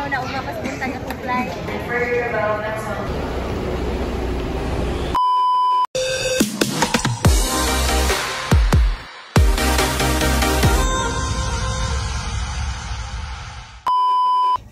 Na ugma pas buntag akong flight.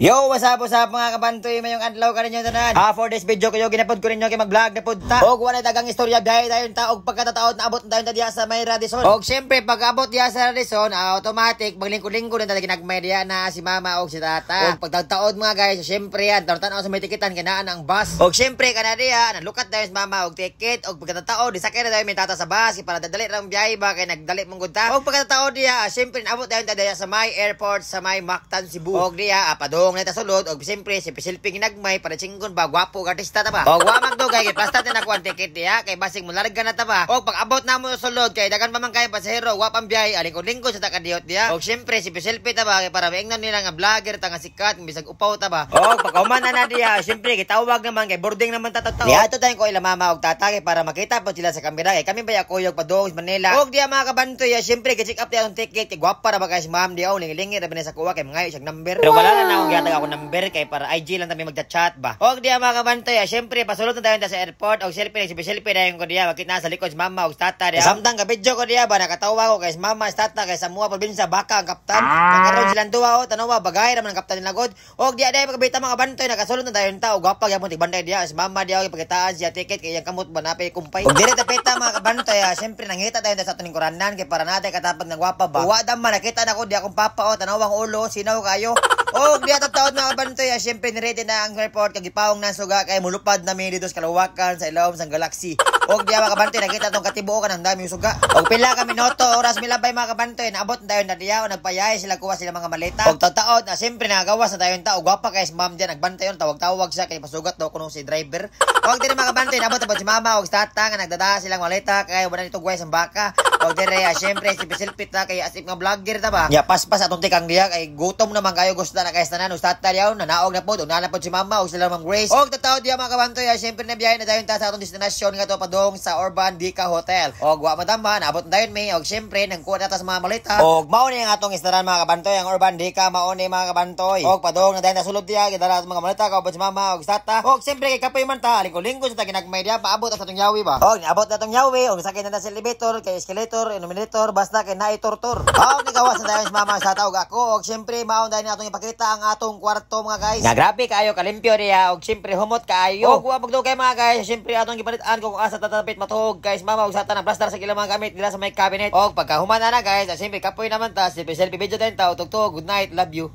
Yo, what's up mga kabantoy, mayong adlaw ka ninyo tanan. For this video kayo ginapod ko ninyo kay mag-vlog na pud ta. Og wala dagang istorya biyahe dayon ta og pagkatataod na abot na dayon ta diha sa may Radisson. Og syempre pag abot diha sa Radisson, automatic maglingkod-lingkod na ta ginagmay diha na si mama og si tata. Og pagtagtaod mga guys, syempre yan tan-taon sa may tikitan kay naa ang bus. Og syempre kana diha nalukat dayon si mama og ticket og pagkatataod disakay na dayon may tata sa bus para dadali ra ang biyahe ba kay nagdali mong gud ta. Og pagkatataod diha, syempre naabot dayon ta diha sa may airport sa may Mactan, Cebu. Og diha padung na sulod og siyempre si selfie ginagmay para chinggon ba gwapo artista ta ba. Og wa man dugay kay plasta na nakuha ang ticket diha kay basig molarga na ta ba. Og pag abot na mo sulod kay dagan pa man kay pasahero wa pang biyahe alingkod-lingkod sa takadiyot diha. Og siyempre si selfie ta ba kay para maingnan nila nga vlogger ta nga sikat bisag upaw ta ba. Og pag human na diha siyempre gitawag naman kay boarding naman ta taw. Niadto tayo ko ila mama og tata kay para makita po sila sa kamera kay kami ba kuyog padung sa Manila. Og diha mga kabantoy siyempre gi-check up diha ang ticket kay gwapa ra ba kay si ma'am diha lingi-lingi ra ba sa kuha kay mangayo siyag number. Pero wala na akong gihatag ako number kay para IG lang kami magcha-chat ba. Og diha mga kabantoy, syempre pasulod na tayo sa airport og selfie nag selfie dayon ko diha makita sa likod si mama og tata diha. Samtang ka video ko diha ba nakatawa ko kay mama si tata kay sa mua probinsya baka ang kaptan. Nakaron silang duwa o tanawa bagay ra man ang kaptan nila god. Og diha dai pagkabita mga kabantoy nakasulod na tayo ta og gwapa gyapon tigbantay diha si mama diha og pakitaan siya ticket kay iyang kamot ba napay kumpay. Og dire tapeta mga kabantoy, syempre nangita tayo sa atong lingkuranan kay para natay katapag ng gwapa ba. Wa man nakita na ko diha akong papa o tanawang ulo sinaw kayo. Og diha taod mga kabantoy, syempre niready na ang airport kag gipawong na suga kay mulupad na mi dito sa Kalawakan sa ilawom sang galaxy. Og diha mga kabantoy nakita tong katibuokan ang dami yung suga. Og pila ka minuto oras milabay mga kabantoy naabot na tayo na diha o nagpayahe sila kuha sila mga maleta. Og taod na syempre nagawas na tayo ta og gwapa kay si ma'am diha nagbantay on tawag-tawag siya kay pasugat daw kuno si driver. Og dire mga kabantoy naabot na si mama og tata nga nagdada silang maleta kay wala nito guway sang baka. Og dire syempre si selfie ta kay as if nga vlogger ta ba. Ya paspas atong tikang diha kay gutom naman kayo gusto na kay tanan ug tata diha nanaog na pod una na pod si mama og sila Ma'am Grace. Og tataod diha mga kabantoy, syempre na biyahe na dayon ta sa atong destinasyon nga to padung sa Urban Dika Hotel. Og wa madama naabot na dayon mi og syempre nagkuha na ta sa mga maleta. Og mao ni ang atong istaran mga kabantoy ang Urban Dika mao ni mga kabantoy. Og padung na dayon ta sulod diha gidala atong mga maleta kauban si mama og tata. Og syempre kay kapoy man ta lingkod-lingkod sa ta ginagmay diha paabot sa atong yawi ba. Og niabot na atong yawi og sakay na ta sa elevator kay escalator, illuminator basta kay naay tortor. Og nigawas na dayon si mama sa tata og ako og syempre mao dayon atong ipakita ang atong kwarto mga guys. Nga grabe kaayo kalimpyo diha og syempre humot kaayo. Og wa magdugay mga guys, syempre atong gipalit-an kung asa tatapit matuog guys mama og sata na plaster sa ilang mga gamit nila sa may cabinet. Og pagkahuman na guys, syempre kapoy naman ta, selfie video din ta, tugtog, good night, love you.